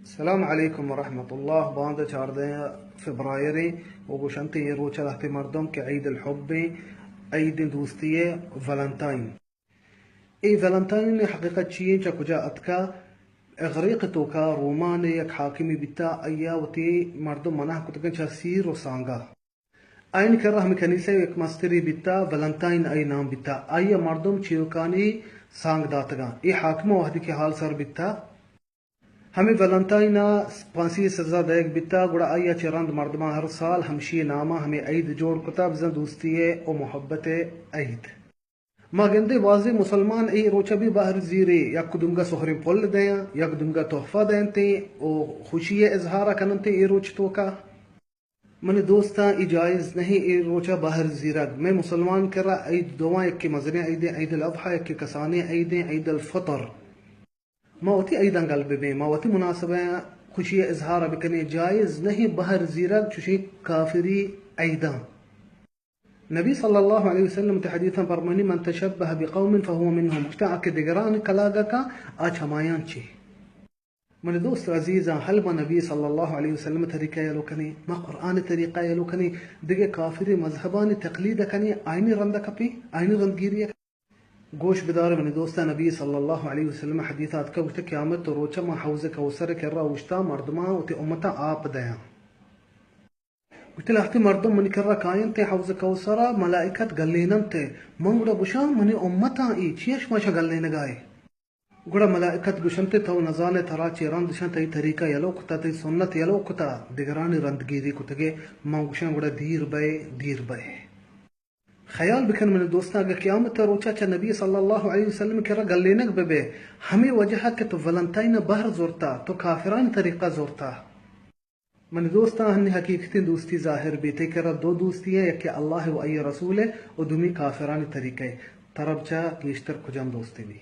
السلام علیکم ورحمۃ اللہ۔ باند چاردہ فبرائر و گوشنت اے روچ لہتے مردم کہ عید الحب، عید دوستی، ولنتائن۔ اے ولنتائن حقیقت چی ایں، چہ کجا اتکا؟ اغریق توکا رومان یک حاکمی بیتا، آیا وتی مردم منع کتگن چہ سیر و سانگا۔ آئین کرا ہمے کنیسہ یک مستری بیتا، ولنتائن آئی نام بیتا۔ آئی مردم چیروکانی سانگ داتگاں۔ اے حاکم وہدی کہ حال سر بیتا، ہمے ولنتائن ء پھانسی ء سزا دئیگ بیتا، گڑا آئی ء چہ رند مردماں ہر سال ہمشی ء نام ء ہمے عید جوڑ کتا، بزاں دوستی ء و محبت ء عید۔ ما گندیں بازیں مسلمان اے روچ ء بھی بہر زیرے، یک دنگا سہریں پل دیاں، یک دنگا تحفہ دینتیں و خوشی ء اظہار ء کننتیں اے روچ توکا۔ منی دوستاں، اے جائز نہیں اے روچ ء بہر زیرگ۔ مئے مسلمان کرا عید دواں، یکے مزنیں عیدیں عید الاضحی، یکے کسانیں عیدیں عید الفطر۔ ما وتی عیداں گل بہ بیں، ما وتی مناسبہ خوشی ء اظہار ء بکنیں۔ جائز نہیں بہر زیرگ چوشیں کافری عیداں۔ نبی صلی اللہ علیہ وسلم وتی حدیثاں فرمانی، من تشبہ بقوم فهو منهم، گوشتا آ کہ دگران کلاگ کن، آ چمایان چی۔ منی دوست عزیزاں، ہل ما نبی صلی اللہ علیہ وسلم طریقہ یلو کنیں، ما قرآن طریقہ یلو کنیں، دگہ کافری مذہبانی تقلید کنیں، آئینی رند کپیں، آئینی رندگیری۔ گوش بدار منی دوستاں، نبی صلی اللہ علیہ وسلم حدیث آتکا گوشتہ، قیامت روچہ ما حوض کوثر کرا اوشتا مردماں وتی امتاں آپ دیاں۔ گوشتہ، لہتے مردم منی کرا کاینت حوض کوثرا، ملائکت گلیننت۔ من گڑا گوشاں، منی امتاں اے، چیا شما شا گلینگائے؟ گڑا ملائکت گوشنت، تو نزانے ترا چے رند شاں، تئی طریقہ یلو کتا، تئی سنت یلو کتا، دگرانی رندگیری کتگے۔ من گوشاں، گڑا دیر بئے، دیر بئے۔ خیال بکن منی دوستاں، اگہ قیامت ء روچا چہ نبی صلی اللہ علیہ وسلم کرا گلینگ بہ بئے، ہمے وجہ ء کہ تو ولنتائن ء بہر زرتا، تو کافرانی طریقہ زرتا۔ منی دوستاں، ہنی حقیقتیں دوستی ظاہر بیت۔ تئی کرا دو دوستی ہیں، یکے اللہ و آئی رسول ہے و دومی کافرانی طریقہ ہے۔ ترا بچا گیشتر کجام دوستی بی؟